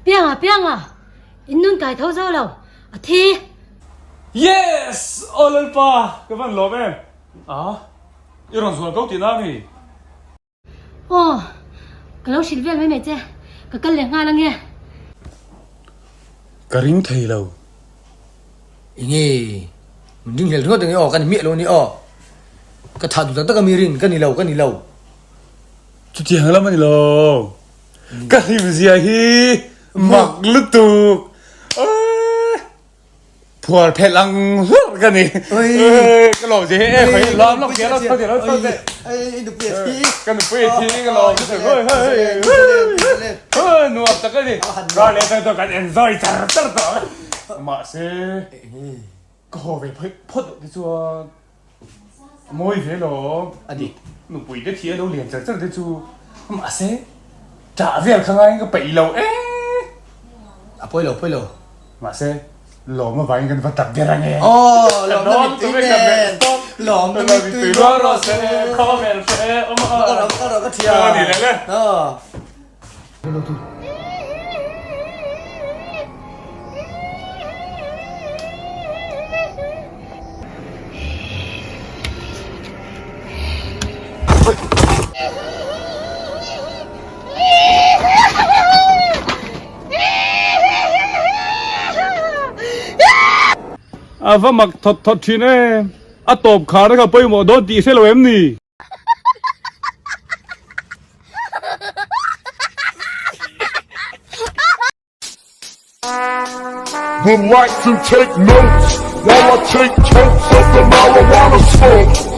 Pianga, Pianga! In nun kai tho zo lo, a thi! Yes! Aw Lalpa, ka van lawm em? A, i rawn zual ko tihna ami? Aw, ka lo hrilh vel mai mai che, ka kal leh nghal ange. Ka ring thei lo. Enge, min ring hlel ringawt ange aw, ka ni miah lo ani aw. Ka thah duh tak tak a mi rin, ka ni lo, ka ni lo. Chutiang lam a ni lo. Ka hlim zia hi mak lutuk. Phuar phelh ang hlurh ka ni. Ka lawm zia hi e khawi lawm lawk tia lo chho tia lo chho teh. Ka nupui a thi ka lawm lutuk. Nuam tak a ni. Rar leh tawh tawh kan enjoy char char tawh. Mahse ka haw ve phawt loh te chuan A mawi ve lo. A dik. Nupui te thi a lo lian char char te chu mahse ṭah vel kha ngaiin ka peih lo e. A pawi lo pawi lo. Mahse lawm avangin kan va tak ber ange. Aw lawmna mittui nen. Lawmna mittui ruang rawh se khawvel hre awm a. Ka rawh ka rawh ka ṭhia. Aw ni leh le. Aw. A va mak thawt thawt thin e, a tawp khar kha pawimawh dawn tih hre lo em ni? Would like to take notes while I take totes of the marijuana smoke.